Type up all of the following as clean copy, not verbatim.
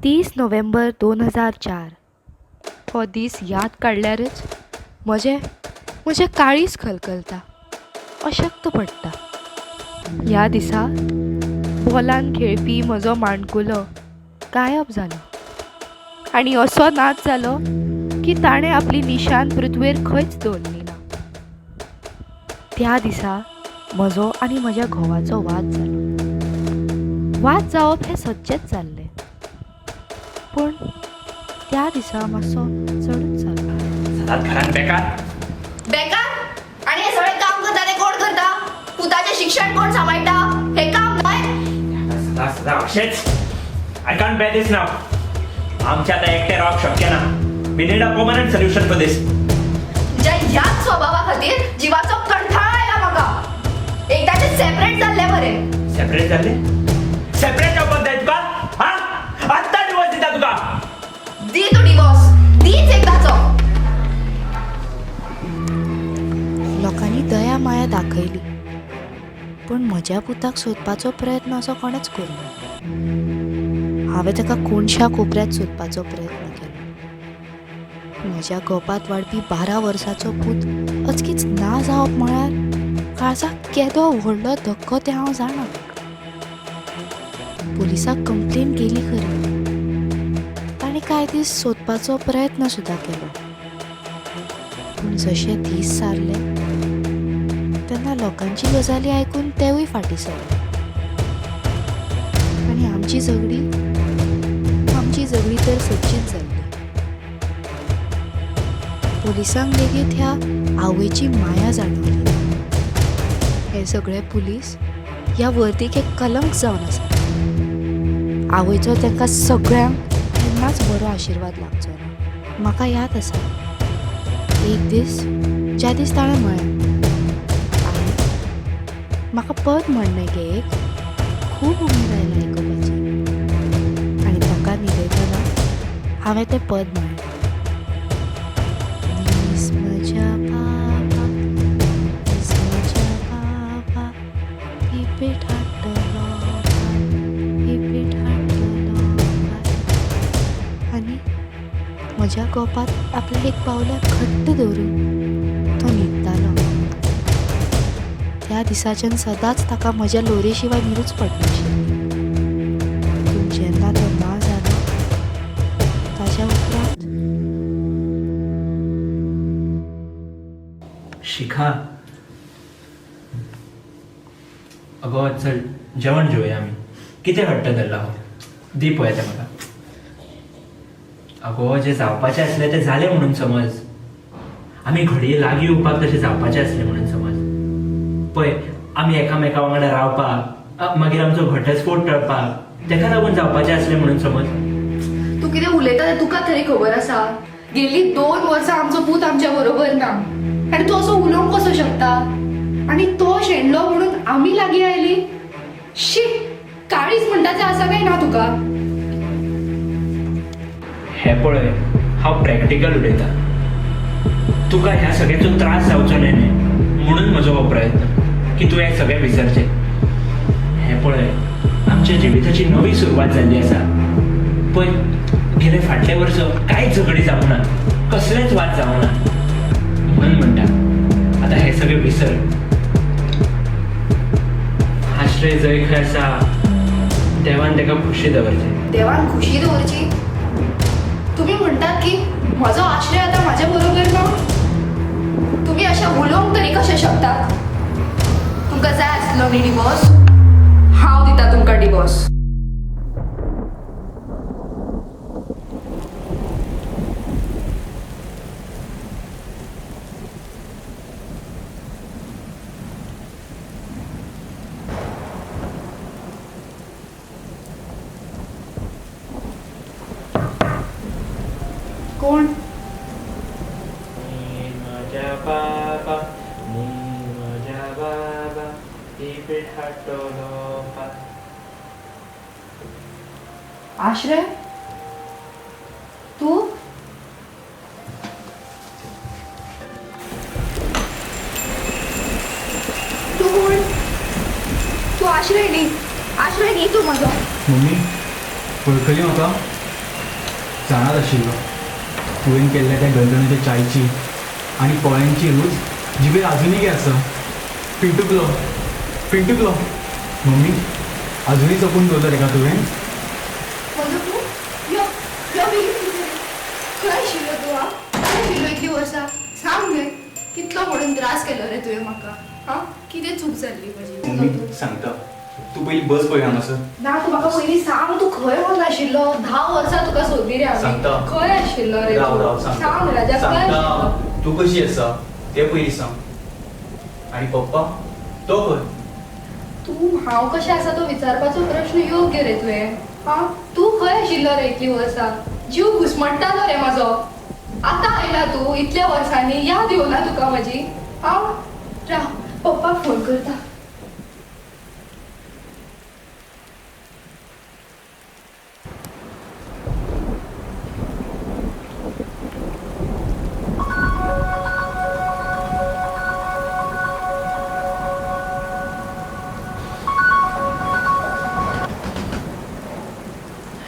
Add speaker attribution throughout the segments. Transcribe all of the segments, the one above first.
Speaker 1: 30 नोव्हेंबर 2004 हो दीस याद काडल्यारच म्हजें म्हजें काळीज खलखलता, अशक्त पडटा. ह्या दिसा बॉलान खेळपी म्हजो माणकुलो गायब जालो आनी असो नाच जालो की ताणें आपली निशान पृथ्वेर खंयच दवरली ना. त्या दिसा म्हजो आनी म्हज्या घोवाचो वाद जालो. वाद जावप हें सदचेंच जाल्लें, पूण त्या दिसा मातसो चडूच जालो.
Speaker 2: सदांच घरान बेकार
Speaker 3: बेकार. आनी हें सगळें काम करता तें कोण करता? पुताचें शिक्षण कोण सांबाळटा? हें काम न्हय?
Speaker 2: सदां सदां अशेंच. I can't bear दीस नाव. आमच्या आतां एकटें रावप शक्य ना. We need a permanent solution for this.
Speaker 3: तुज्या ह्याच स्वभावा खातीर जिवाचो कंठाळ आयला म्हाका. एकदाचें सेपरेट जाल्लें बरें.
Speaker 2: सेपरेट जाल्ले? सेपरेट जावपाक जाय तुका? हा, आत्तां डिवोर्स दिता तुका.
Speaker 3: दी तूं डिवोर्स, दीच एकदाचो.
Speaker 1: लोकांनी दया माया दाखयली, पूण म्हज्या पुताक सोदपाचो प्रयत्न असो कोणेच करूंक ना. हांवें ताका कोनशा कोपऱ्यांत सोदपाचो प्रयत्न केलो. म्हज्या गोपांत वाडपी 12 वर्सांचो पूत अचकीत ना जावप म्हळ्यार काळजाक केदो व्हडलो धक्को तें हांव जाणा. पुलिसाक कंप्लेन केली खरी, ताणें कांय दीस सोदपाचो प्रयत्न सुद्दां केलो, पूण जशे दीस सारले तेन्ना लोकांची गजाली आयकून तेवूय फाटीं सरले आनी आमची झगडी तर सदचीच जाल्ली. पुलिसांक लेगीत ह्या आवयची माया जाणवली. हे सगळे पुलीस ह्या वर्दीक एक कलंक जावन आसा. आवयचो तांकां सगळ्यांक केन्नाच बरो आशिर्वाद लागचो ना. म्हाका याद आसा एक दीस, ज्या दीस ताणें म्हळें, आई म्हाका पद म्हणणें गे एक, खूब उमेद आयला आयकुपाची. आनी ताका न्हिदयतना हांवें तें पद म्हळें. नीस म्हज्या बाबा, नीस म्हज्या बाबा, ही पीठ हाडटलो बाय, ही पीठ हाडटलो बाय. आनी म्हज्या गोपांत आपल्या एक पावल्याक घट्ट दवरून तो न्हिदतालो. त्या दिसाच्यान सदांच ताका म्हज्या लोरी शिवाय न्हिदूच पडनाशिल्ली. पूण जेन्ना तो ना जालो ताज्या उपरांत
Speaker 2: शिखा, अगो चल जेवण जेवया आमी. कितें हट्ट धरला हो? दी पळय तें म्हाका. अगो जें जावपाचें आसलें तें जालें म्हणून समज. आमी घडये लागीं येवपाक तशें जावपाचें आसलें म्हणून समज. पळय आमी एकामेका वांगडा रावपाक, मागीर आमचो घटस्फोट टळपाक, तेका लागून जावपाचें आसलें म्हणून समज.
Speaker 3: तूं कितें उलयता तें तुका तरी खबर आसा? गेल्ली 2 वर्सां आमचो पूत आमच्या बरोबर ना आनी तूं असो उलोवंक कसो शकता? आनी तो शेणलो म्हणून आमी लागीं आयली? शी, काळीज म्हणटा तें आसा काय ना तुका?
Speaker 2: हें पळय, हांव प्रॅक्टिकल उलयतां. तुका ह्या सगळ्याचो त्रास जावचो न्हय न्ही म्हणून म्हजो हो प्रयत्न की तूं हें सगळें विसरचें. हें पळय, आमच्या जिविताची नवी सुरवात जाल्ली आसा. पळय, गेले फाटले वर्स कांयच झगडी जावंक ना, कसलेच वाद जावंक ना, म्हणून म्हणटा आतां हें सगळें विसर. आश्रय जंय खंय आसा देवान ताका खुशी दवरचें.
Speaker 3: देवान खुशी दवरची? तुमी म्हणटात की म्हजो आश्रय आतां म्हाज्या बरोबर ना? तुमी अशें उलोवंक तरी कशें शकतात? तुमकां जाय आसलो न्ही डिवोर्स? हांव दिता तुमकां डिवोर्स. कोण?
Speaker 2: म्हज्या बाबा, म्हज्या बाबा, ही पीठ हाडटलो.
Speaker 3: आश्रय, तूं? तूं कोण? तूं आश्रय न्ही, आश्रय न्ही तूं म्हजो.
Speaker 4: मम्मी, वळखली म्हाका? जाणाच आशिल्लो. तुवें केल्ल्या त्या गणगणाच्या चायची आनी पोळ्यांची रूच जिबेर आजुनूय आसा. पिंटुकलो पिंटुकलो मम्मी आजुनूय जपून दवरलो तेका तुवें.
Speaker 3: म्हजो पूत यो यो बेगीन. खंय आशिल्लो तूं? आं, खंय आशिल्लो इतलीं वर्सां? सांग न्हय, कितलो म्हणून त्रास केलो रे तुवें म्हाका? आं, कितें चूक जाल्ली म्हजी?
Speaker 4: मम्मी सांगता, तूं पयलीं बस पळय हांगासर.
Speaker 3: ना, तूं म्हाका पयलीं सांग, तूं खंय वचून आशिल्लो? 10 वर्सां तुका सोदली रे हांवें.
Speaker 4: सांगता.
Speaker 3: खंय आशिल्लो रे
Speaker 4: राव राव
Speaker 3: तूं?
Speaker 4: सांगता.
Speaker 3: सांग राजा, खंय आशिल्लो?
Speaker 4: सांगता, तूं कशी आसा तें पयलीं सांग. आनी पप्पा तो खंय?
Speaker 3: तूं हांव कशें आसा तो विचारपाचो प्रश्न योग्य रे तुवें. आं, तूं खंय आशिल्लो रे इतलीं वर्सां? जीव घुसमट्टालो रे म्हजो. आतां आयला तूं इतल्या वर्सांनी, याद येवना तुका म्हजी? आं, राव, पप्पाक फोन करता.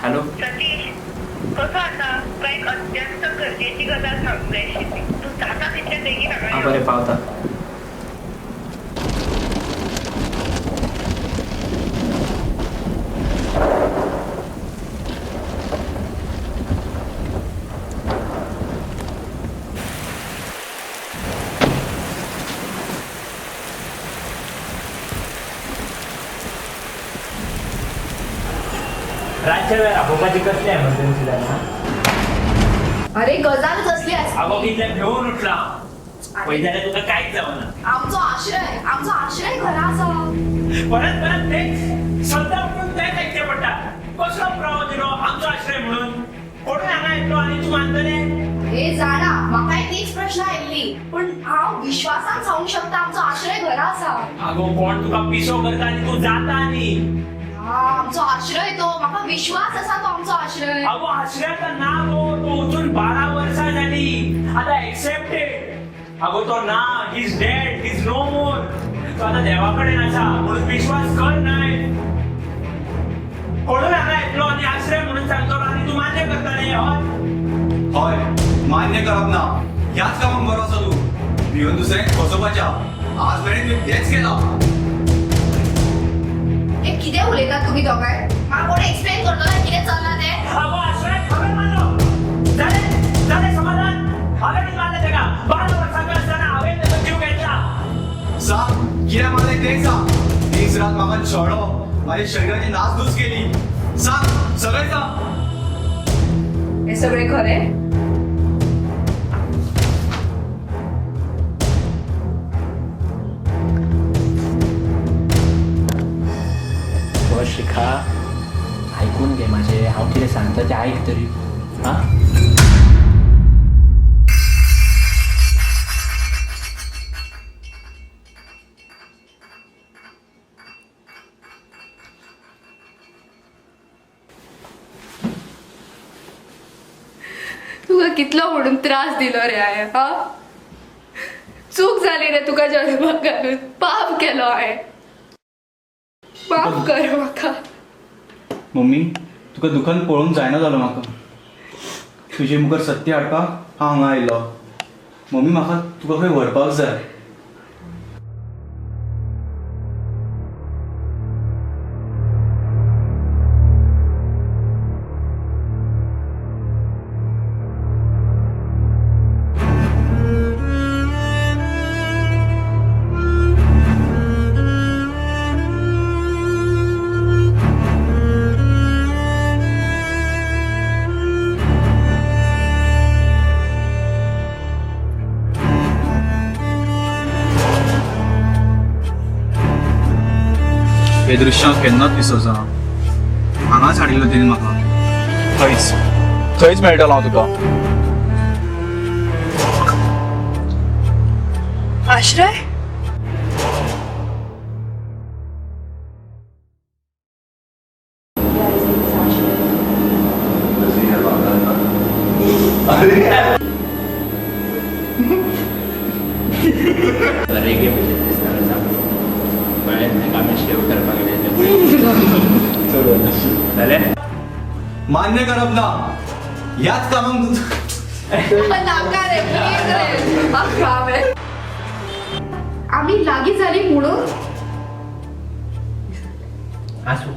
Speaker 2: हॅलो
Speaker 5: सतीश, कसो आसा? तुका एक अत्यंत गरजेची गजाल सांगूंक जाय आशिल्ली. तूं जाता तितले बेगीन हांगा
Speaker 2: हांव
Speaker 5: यो.
Speaker 2: बरें पावता. रातच्या वेळार आपोवपाची कसली एमर्जन्सी जाली?
Speaker 3: अरे गजाल कसली आसा?
Speaker 2: आगो कितले घेवन उठला पळय जाल्यार तुका कांयच जावना.
Speaker 3: आमचो आश्रय, आमचो आश्रय घरा आसा.
Speaker 2: परत परत तेच सद्दां उठून तेंच आयकचें पडटा. कसलो पुरावो दिलो आमचो आश्रय म्हणून? कोणूय हांगा येतलो आनी तूं मानतलें?
Speaker 3: हे जाणा, म्हाकाय तीच प्रश्न आयिल्ली, पूण हांव विश्वासान सांगूंक शकता आमचो आश्रय घरा आसा.
Speaker 2: आगो कोण तुका पिसो करता आनी तूं जाता न्ही.
Speaker 3: आमचो आश्रय तो, म्हाका विश्वास आसा तो आमचो आश्रय.
Speaker 2: अगो आश्रयाचा ना गो, तो वचून 12 वर्सां जाली आतां एक्सेप्टेड. अगो तो ना, he is dead, he is no more. तो आतां देवा कडेन आसा म्हणून विश्वास कर न्हय. कोणूय हांगा येतलो आनी आश्रय म्हणून सांगतलो आनी तूं मान्य करतलें? हय
Speaker 6: हय, मान्य करप ना. ह्याच कामाक बरो आसा तूं. भिवन दुसऱ्यांक फसोवपाच्या आज मेरेन तुवें तेंच केलां.
Speaker 3: हे कितें उलयतात तुमी दोगांय? म्हाका कोण एक्सप्लेन करतलो कितें चल्लां तें?
Speaker 2: अगो आश्रय खबर मारलो, जालें जालें समाधान? हांवें मारलें ताका 12 वर्सांचो आसतना, हांवें ताचो जीव घेतला.
Speaker 6: सांग कित्याक मारलें तें सांग. दीस रात म्हाका छळो, म्हाज्या शरिराची नासधूस केली. सांग, सगळें सांग.
Speaker 3: हें सगळें खरें?
Speaker 2: हो शिखा, आयकून घे म्हाजें, हांव कितें सांगता तें आयक तरी. आं,
Speaker 3: तुका कितलो म्हणून त्रास दिलो रे हांवें? हा, चूक जाली रे तुका जल्माक घालून, पाप केलो हांवें, माफ कर म्हाका.
Speaker 4: मम्मी तुका दुकान पळोवंक जायना जालो म्हाका. तुजे मुखार सत्य हाडपाक हांव हांगा आयलो. मम्मी म्हाका तुका खंय व्हरपाक जाय.
Speaker 6: हे दृश्य हांव केन्नाच विसरचो ना. हांगाच हाडिल्लो तेणी म्हाका. थंयच थंयच मेळटलो हांव तुका.
Speaker 3: आश्रय,
Speaker 2: रेगे भशेन दिसता कळ्ळें? ताका आमी शेव करपाक जाय. जालें?
Speaker 6: मान्य करप ना. ह्याच कामाक तूं
Speaker 3: नाका रे प्लीज रे बाप रे. आमी लागीं जाली म्हणून
Speaker 2: आसूं.